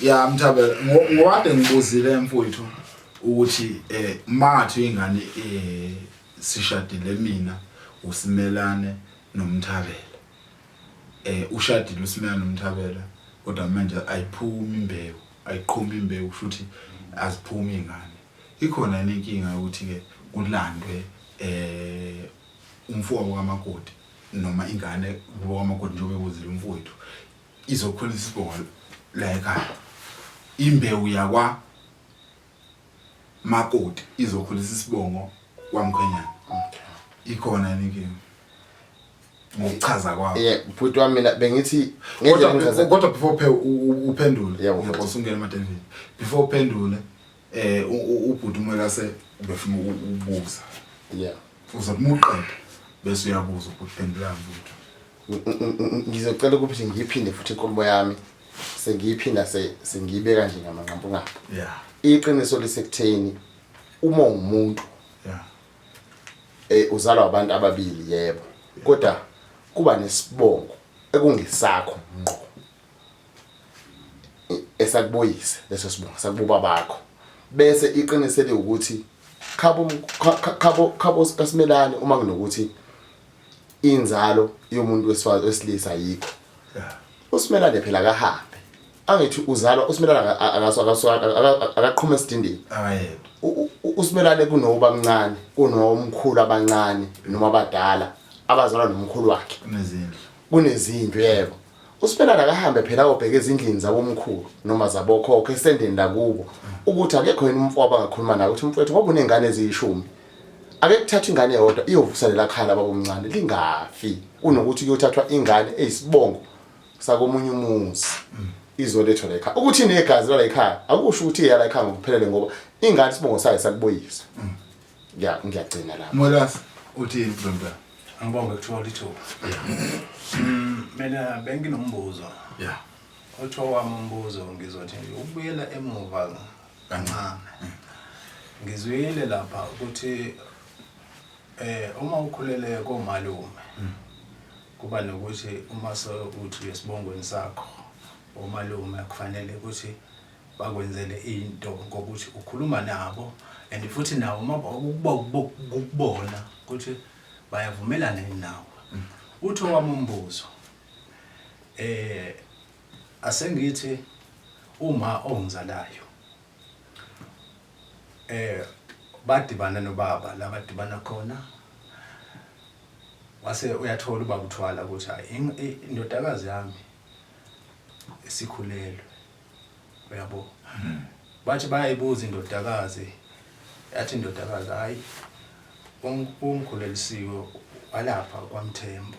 Ya Mthabela, ngowade ngibuzile mfowethu ukuthi mangathi ingane sishadile mina uSimelane noMthabela. Ushadile uSimelane noMthabela kodwa manje ayiphumi imbewu, ayiqhumi imbewu kusho ukuthi aziphumi ingane. Ikhona yini inkinga yokuthi ke kulandwe umfowabo kamakoti noma ingane kubo kamakoti njengoba ebuzile umfowethu izokhulisa isibongo la ekhaya, imbewu yakwa makoti izokhulisa isibongo kwamkhwenyana? Ikhona yini inkinga ngokuchaza kwakho? Yeah, bhuti wami, mina bengithi kodwa ngendlela engichaza kodwa before uphendule, Yebo, ngiyabona usungena emadevini, before uphendule, ubhuti uMwelase ubefuna ukubuza. Uzothi uma uqeda bese uyabuza ubhuti, phendula mfuthu. Ngizocela ukuthi ngiyiphinde futhi inkulumo yami, sengiyiphinda, sengiyibeka nje ngamanqampunqampu. Iqiniso lisekutheni uma umuntu uzalwa abantu ababili, yebo, kodwa kuba nesibongo ekungesakho ngqo esakubuyise leso sibongo sakububa bakho, bese iqiniso ukuthi khabo kaSimelane, uma kunokuthi inzalo yomuntu wesifazane wesilisa ayikho, uSimelane phela akahambe, angithi uzalwa uSimelane akaqhuma esidindini. Akayedwa. USimelane kunoba mncane, kunomkhulu abancane noma abadala abazalwa nomkhulu wakhe. Kunezindlu. Kunezindlu, yebo. USimelane akahambe phela ayobheka ezindlini zabomkhulu noma zabokhokho esendeni lakubo ukuthi akekho yini umfowabo angakhuluma naye ukuthi umfowethu, ngoba uney'ngane eziyishumi, ake kuthathwe ingane eyodwa iyovusa lela khala babomncane lingafi, kunokuthi kuyothathwa ingane eyisibongo sakomunye umuzi izolethwa la ekhaya. Ukuthi inegazi lala ekhaya akusho ukuthi iyala ekhaya ngokuphelele, ngoba ingane isibongo sayo sakubuyisa. Ngiyagcina lapho. Mwelase, uthini mntwana? Angibonge kuthola ithuba. Mina benginombuzo. Othiwa wami umbuzo, ngizothi ukubuyela emuva kancane. Ngizwile lapha ukuthi uma ukhulele komalume kuba nokuthi uma sewuthi esibongweni sakho omalume kufanele ukuthi bakwenzele into ngokuthi ukhuluma nabo, and futhi nawo uma ukubona ukuthi bayavumelana yini nawe. Uthi owami umbuzo, asengithi uma ongizalayo badibana nobaba la badibana khona, wase uyathola ubaba uthwala ukuthi hayi, indodakazi yami isikhulelwe, uyabo. Bathi bayayibuza indodakazi, yathi indodakazi hayi, ungikhulelisiwe walapha kwaMthembu.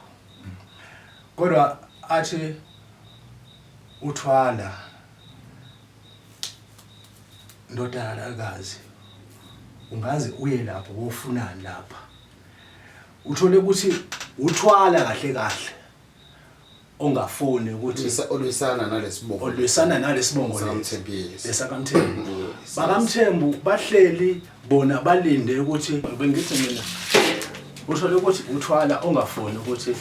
Kodwa athi uthwala, ndodakazi, ungaze uye lapho wofunani lapha, uthole ukuthi uthwala kahle kahle ongafuni ukuthi Olwisana nalesibongo. Olwisana nalesibongo. SakaMthembu, yes. LesakaMthembu. BakaMthembu bahleli bona balinde ukuthi, bengithi mina uthole ukuthi uthwala ongafuni ukuthi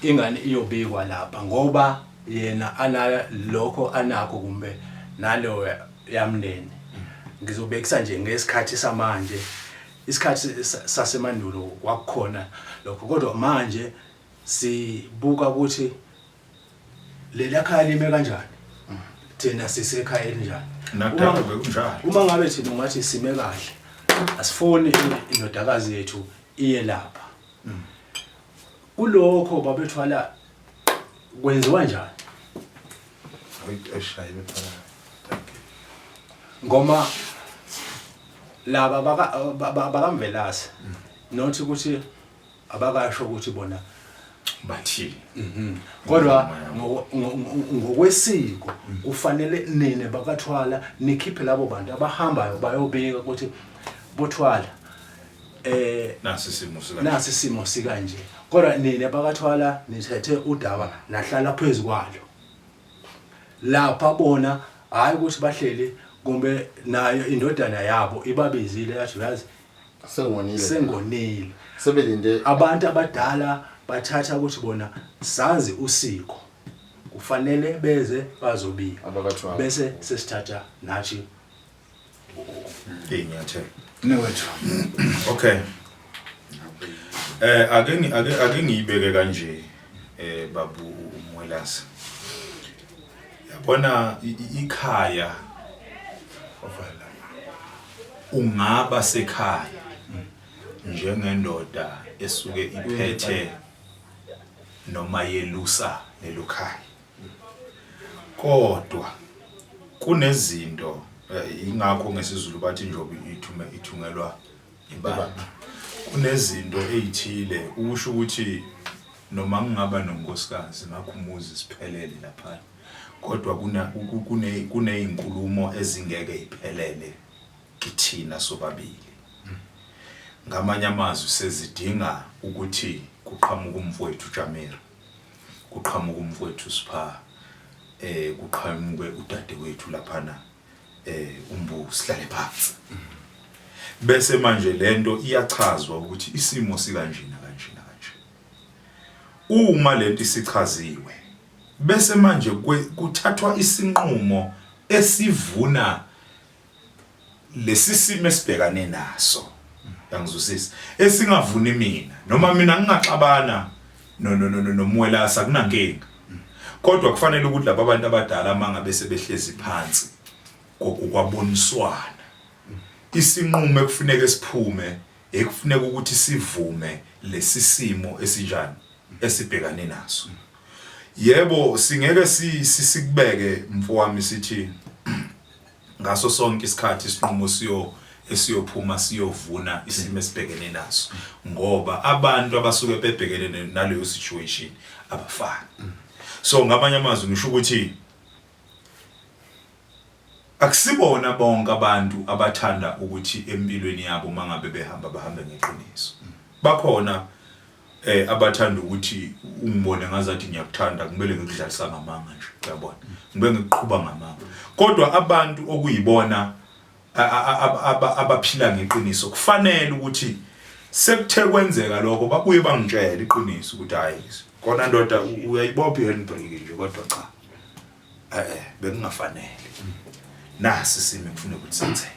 ingane iyobikwa lapha ngoba yena ana lokho anakho kumbe nalo yamndeni. Ngizobekisa nje ngesikhathi samanje, isikhathi sasemandulo kwakukhona lokho, kodwa manje sibuka ukuthi lela khaya lime kanjani, thina sisekhaya elinjani. Nakudala bekunjalo. Uma ngabe thina ungathi sime kahle, asifuni indodakazi yethu iye lapha kulokho babethwala, kwenziwa njani? Ayishaye bethwala. Ngoma laba bakaMvelase, not ukuthi abakasho ukuthi bona bathini. Kodwa ngokwesiko kufanele nina bakathwala nikhiphe labo bantu abahambayo bayobika ukuthi bothwala nasi isimo sika nasi isimo sikanje, kodwa nina bakathwala nithethe udaba nahlala phezu kwalo lapha. Bona hayi ukuthi bahleli kumbe nayo indodana yabo ibabizile yathi uyazi sengonile. Sengonile. Sebelinde. Abantu abadala bathatha ukuthi bona sazi usiko. Kufanele beze bazobika. Abakathwala. Bese sesithatha nathi Inyathelo. Newethu. Okay. Ake ngiyibeke kanje babu uMwelase. Yabona ikhaya ungaba sekhaya njengendoda esuke iphethe noma yelusa lelo khaya. Kodwa kunezinto ingakho ngesiZulu bathi njobe ithume ithungelwa ibandla. Kunezinto ezithile ukusho ukuthi noma ngingaba nonkosikazi ngakho umuzi siphelele lapha, kodwa kuna kune kunezinkulumo ezingeke iphelele kithina sobabili. Ngamanye amazwi sezidinga ukuthi kuqhamuka umfowethu Jamir, kuqhamuka umfowethu Sipha, kuqhamuke udadewethu laphana umbu sihlale phansi. Bese manje lento iyachazwa ukuthi isimo sikanjena kanjena kanje. Uma lento isichaziwe bese manje kuthathwa isinqumo esivuna lesi simo esibhekane naso. Yangizwisisa? Esingavuni mina noma mina ngingaxabana no no no noMwelasa kunankinga. Kodwa kufanele ukuthi laba bantu abadala mangabe sebehlezi phansi kokwaboniswana isinqumo ekufuneka siphume ekufuneka ukuthi sivume lesi simo esinjani esibhekane naso. Yebo, singeke sikubeke mfowami sithi ngaso sonke isikhathi isinqumo siyo esiyophuma siyovuna isimo esibhekene naso, ngoba abantu abasuke bebhekene naleyo situation abafani. So ngamanye amazwi ngisho ukuthi akusibona bonke abantu abathanda ukuthi empilweni yabo mangabe behamba bahambe ngeqiniso. Bakhona abathanda ukuthi ungibone ngazathi ngiyakuthanda, kumele ngikudlalisa ngamanga nje, uyabona, ngibe ngikuqhuba ngamanga. Kodwa abantu okuyibona abaphila ngeqiniso kufanele ukuthi sekuthe kwenzeka lokho babuye bangitshele iqiniso ukuthi hayi kona ndoda uyayibopha i-handbrake nje, kodwa cha bekungafanele, nasi isimo ekufuna ukuthi senzeke.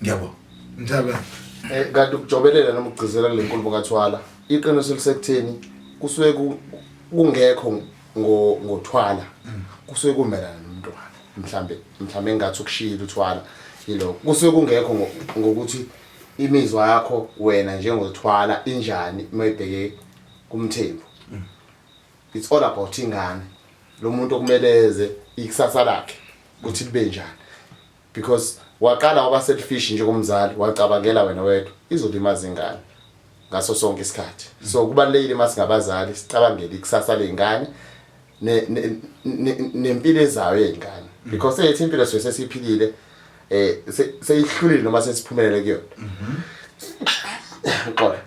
Ngiyabonga. Mthabe. Kanti ukujobelela noma ukugcizelela kule nkulumo kaThwala, iqiniso lisekutheni kusuke kungekho ngoThwala, kusuke kumelana nomntwana. Mhlambe engathi ukushiyile uThwala yilokho. Kusuke kungekho ngokuthi imizwa yakho wena njengoThwala injani uma ibheke kuMthembu. It's all about ingane. Lo muntu okumele eze ikusasa lakhe ukuthi libe njani. Because waqala waba selfish njengomzali, wacabangela wena wedwa, izolimaza ingane ngaso sonke isikhathi. So kubalulekile uma singabazali sicabangele ikusasa ley'ngane nempilo ezayo yey'ngane, because ethi impilo suke sesiyiphilile, seyihlulile noma sesiphumelele kuyona. Xola.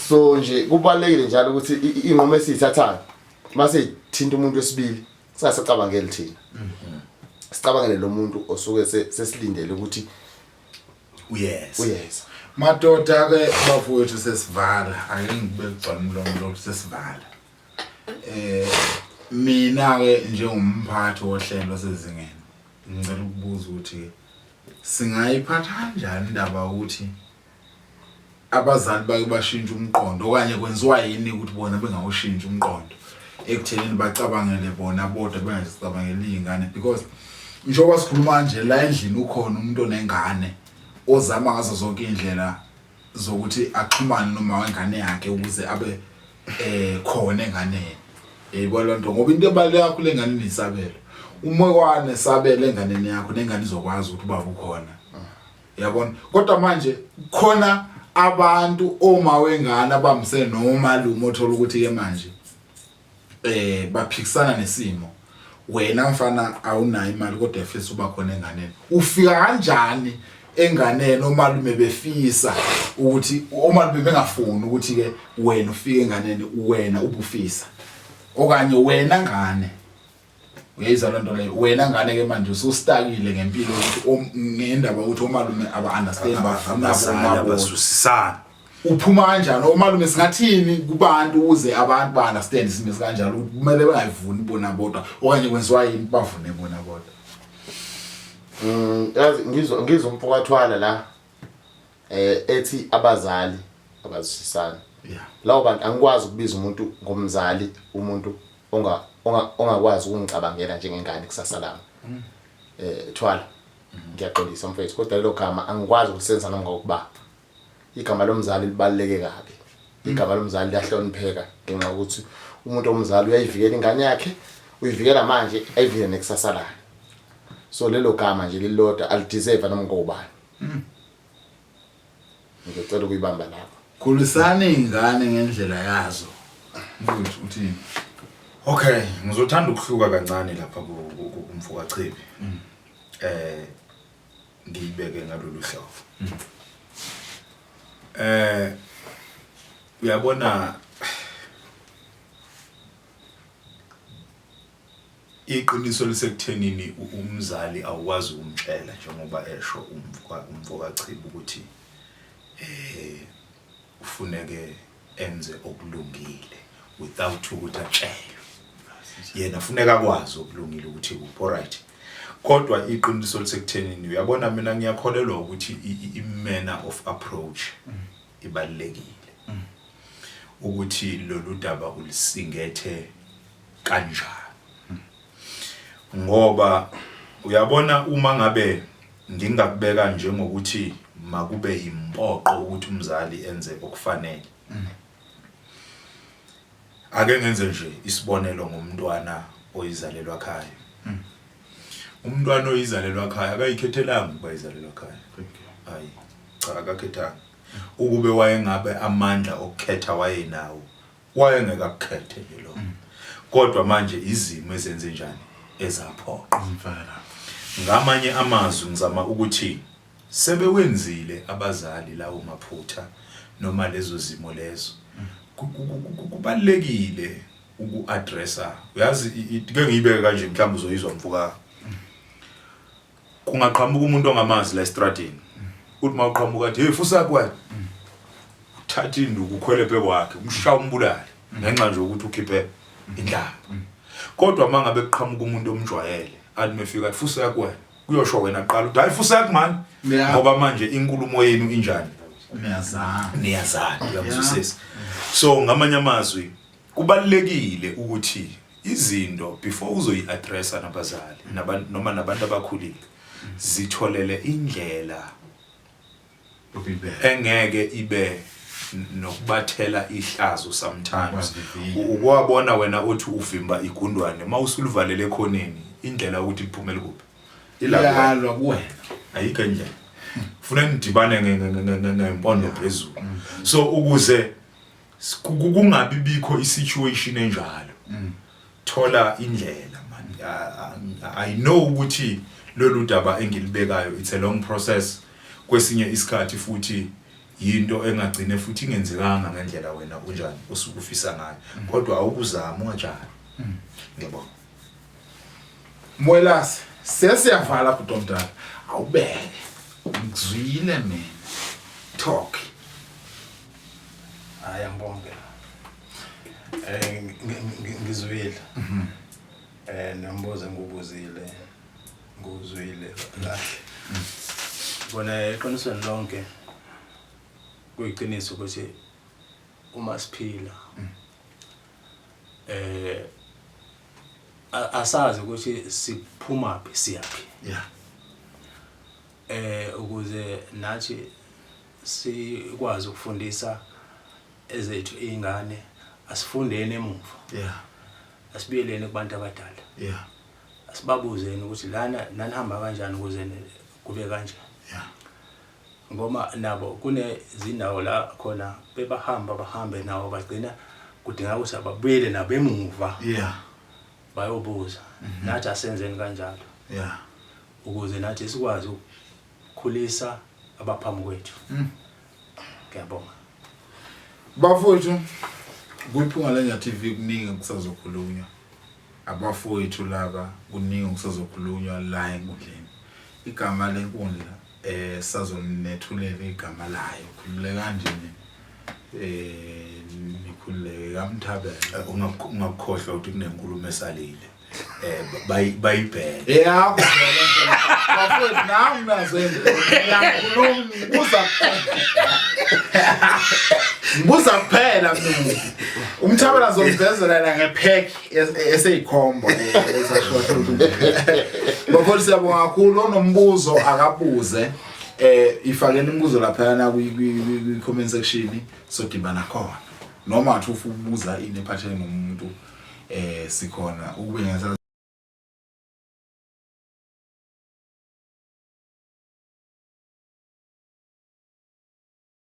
So nje kubalulekile njalo ukuthi inqumo esiyithathayo mase ithinta umuntu wesibili singasacabangeli thina, sicabangele lo muntu osuke sesilindele ukuthi uyeza. Uyeza. Madoda ke bafowethu sesivala, ake ngibe kugcwala umlomo lokhu sesivala. Mina ke njengomphathi wohlelo sezingeni ngicela ukubuza ukuthi singayiphatha kanjani indaba ukuthi abazali bake bashintshe umqondo, okanye kwenziwa yini ukuthi bona bengawushintshi umqondo ekuthenini bacabangele bona bodwa bengazicabangeli iy'ngane? Because njengoba sikhuluma nje la endlini ukhona umuntu onengane ozama ngazo zonke iy'ndlela zokuthi axhumane noma wengane yakhe ukuze abe khona enganeni. Yayibona loo nto, ngoba into ebaluleke kakhulu enganeni isabelo. Uma kwanesabelo enganeni yakho, nengane izokwazi ukuthi ubaba ukhona, yabona. Kodwa manje khona abantu oma wengane abambisene nomalume, othola ukuthi ke manje baphikisana nesimo. Wena mfana awunayo imali kodwa efisa uba khona enganeni, ufika kanjani enganeni omalume befisa ukuthi, omalume bengafuni ukuthi ke wena ufike enganeni, wena ubufisa, okanye wena ngane uyayizwa lento leyo, wena ngane ke manje usustakile ngempilo ukuthi ngendaba ukuthi omalume aba understand, bafuna abazali bona abazwisisana. Uphuma kanjani omalume singathini kubantu ukuze abantu ba understand isimo esikanjalo ukuthi kumele bengayivuni bona bodwa okanye kwenziwa yini bavune bona bodwa? Yazi ngizwa umfokathwala la ethi abazali abazwisisani. Lawo bantu angikwazi ukubiza umuntu ngomzali umuntu onga ongakwazi ukungicabangela njengengane kusasa lami. Thwala. Ngiyaxolisa mfethu kodwa lelo gama angikwazi ukulisenza noma ngokuba. Igama lomzali libaluleke kabi. Igama lomzali liyahlonipheka ngenxa yokuthi umuntu omzali uyayivikela ingane yakhe, uyivikela manje ayivikele nekusasa layo. So lelo gama nje lilodwa alideserve noma ngobani. Ngizocela ukuyibamba lapho. Khulisani izingane ngendlela yazo. Mfowethu uthini? Okay, ngizothanda ukuhluka kancane lapha kumfoka Chibi. Ngiyibeke ngalolu hlobo. Uyabona iqiniso lisekuthenini umzali awukwazi ukumtshela njengoba esho umfoka Chibi ukuthi ufuneke enze okulungile without ukuthi atshelwe. Yena funeka akwazi okulungile ukuthi kuphi. Alright. Kodwa iqiniso lisekuthenini uyabona mina ngiyakholelwa ukuthi i-manner of approach ibalulekile. Ukuthi lolu daba ulisingethe kanjani. Ngoba uyabona uma ngabe ngingakubeka njengokuthi makube impoqo ukuthi umzali enze okufanele. Ake ngenze nje isibonelo ngomntwana oyizalelwa ekhaya. Umntwana oyizalelwa ekhaya akayikhethelanga ukuba izalelwa ekhaya. Hayi, cha akakhethanga. Ukube wayengabe amandla okukhetha wayenawo, wayengeke akukhethe nje lokho. Kodwa manje izimo ezenze njani ezaphoqa. Ngamanye amazwi ngizama ukuthi sebewenzile abazali lawo maphutha noma lezo zimo lezo. Kubalulekile uku-addressa. Uyazi ke ngiyibeke kanje mhlawumbe uzoyizwa mfoka. Kungaqhamuka umuntu ongamazi la estradini. Uthi mawuqhamuka athi hey fusak wena. Uthatha induku ukhwele phe kwakhe umshaya umbulale ngenxa nje ukuthi ukhiphe inhlamba. Kodwa mangabe kuqhamuka umuntu omjwayele athi mefika athi fusak wena kuyosho wena qala uthi hayi fusak man ngoba manje inkulumo yenu injani? Niyazana. Niyazana uyangizwisisa. So ngamanye amazwi kubalulekile ukuthi izinto before uzoyi-addressa nabazali noma nabantu abakhulile zitholele indlela engeke ibe nokubathela ihlazo sometimes. Ukwabona wena uthi uvimba igundwane mawusulivalele ekhoneni indlela ukuthi liphumele kuphi iyalwa kuwena ayikho indlela funa nidibane ngempondo phezulu. So ukuze kungabi bikho isituation enjalo thola indlela man. I know ukuthi lolu daba engilibekayo it's a long process kwesinye isikhathi futhi yinto engagcine futhi ingenzekanga ngendlela wena unjani osuke ufisa ngayo kodwa awukuzama ungajahi. Ngiyabonga. Mwelase sesiyavala bhuti omdala awubeke ngizwile mina talk. Hayi angibonge. Ngizwile. Nombuzo engubuzile nguzwile kahle. Kona eqinisweni lonke kuyiqiniso ukuthi uma siphila asazi ukuthi siphuma phi siyaphi. Yeah. Ukuze nathi sikwazi ukufundisa ezethu izingane asifundeni emuva. Yeah. Asibuyeleni kubantu abadala. Yeah. Asibabuzeni ukuthi lana nanihamba kanjani ukuze kube kanje. Yeah. Ngoba nabo kunezindawo la khona bebahamba bahambe nawo bagcina kudingeka ukuthi ababuyele nabo emuva. Yeah. Bayobuza. Nathi asenzeni kanjalo. Yeah. Ukuze nathi sikwazi ukukhulisa abaphambi kwethu. Ngiyabonga. Bafowethu kuyiphunga lenja TV kuningi kusazokhulunywa. Abafowethu laba kuningi kusazokhulunywa la enkundleni. Igama lenkundla sazonethulela igama layo. Khululeka nje nina. Eh nikhululeke kamthabela. Eh, ungakukhohlwa ukuthi kunenkulumo esalile. Eh bayibheke. Yakho phela. Bafowethu nami nazo ngiyakhuluma ngibuza ngibuza kuphela mina. Umthabela zomvezela la ngepack eseyikhombo esashoda. Bafowethu siyabonga kakhulu onombuzo akabuze. Eh ifakeni imibuzo laphayana kwi comment section sodibana khona. Noma athi ufuna ukubuza ini ephathene nomuntu eh sikhona ukube ngiyasazi.